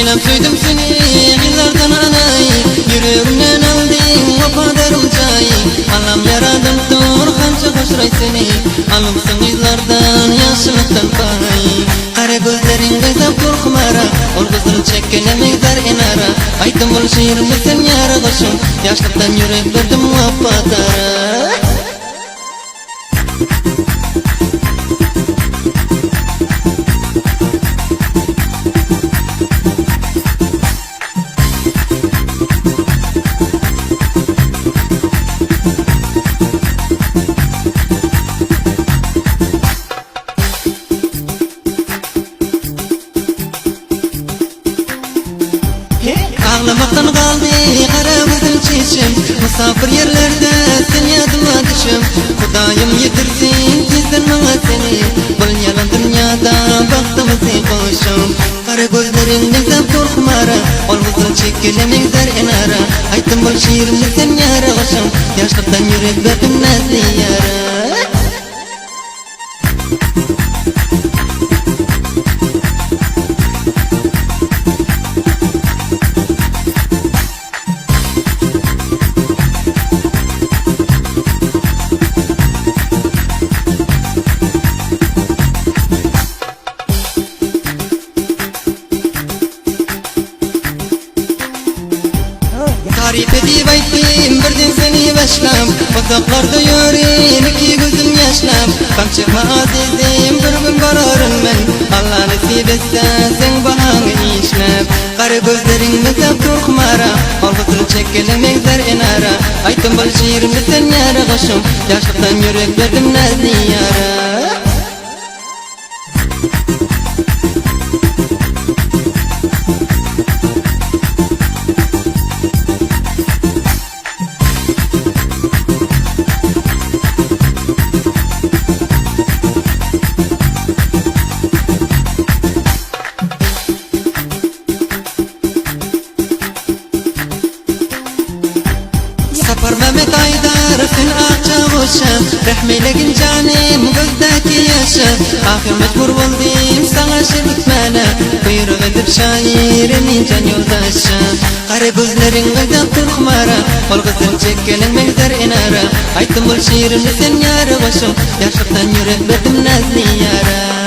Saýlap söýdüm seni gyzlardan alaý, Ýüregimden aldyň wepadarym jaý. Allam ýaradypdyr hança hoşraý seni, Alypsyň gyzlardan ýagşylykdan paý. Gara gözleriň gyzap dur humara, Ol gyzyl çekgene meňzär enara. Aýtdym bul şygrymda sen ýara goşuň, Ýaşlykdan ýürek berdim wepadara. Aglamakdan galdy gara gözüm çişim, Mysapyr ýerlerde sen ýadyma düşüm. Hudaýym ýetirsin tizden maňa seni, Bul ýalan dünýada bagtymyzy goşup. Gara gözleriň meňzäp dur humara, Ol gyzyl çekgene meňzär enara. Aýtdym bul şirimli sen ýara goşup, Ýaşlykdan ýürek berdim näzli ýara. Taryp edip aýtdym birden seni başlap, Uzaklarda ýörin iki gözüm ýaşlap. Gam çekme azizim bir gün bararyn men, Alla nesip etse seň bahaňy işläp. Gara gözleriň meňzäp dur humara, Ol gyzyl çekgene meňzär enara. Aýtdym bul şirimde sen ýara goşup, Ýaşlykdan ýürek berdim näzli ýara. Saparmämmet aýdar, sen akja goşa, Rehm eýlegin janym, gözdäki ýaşa. Ahyr mejbur boldym saňa şir bitmäne, Buýruk edip şaýyr Eminjan ýoldaşa. Gara gözleriň gyzap dur humara, Ol gyzyl çekgeniň meňzär enara. Aýtdym bul şirimni sen ýara goşup, Ýaşlykdan ýürek berdim näzli ýara.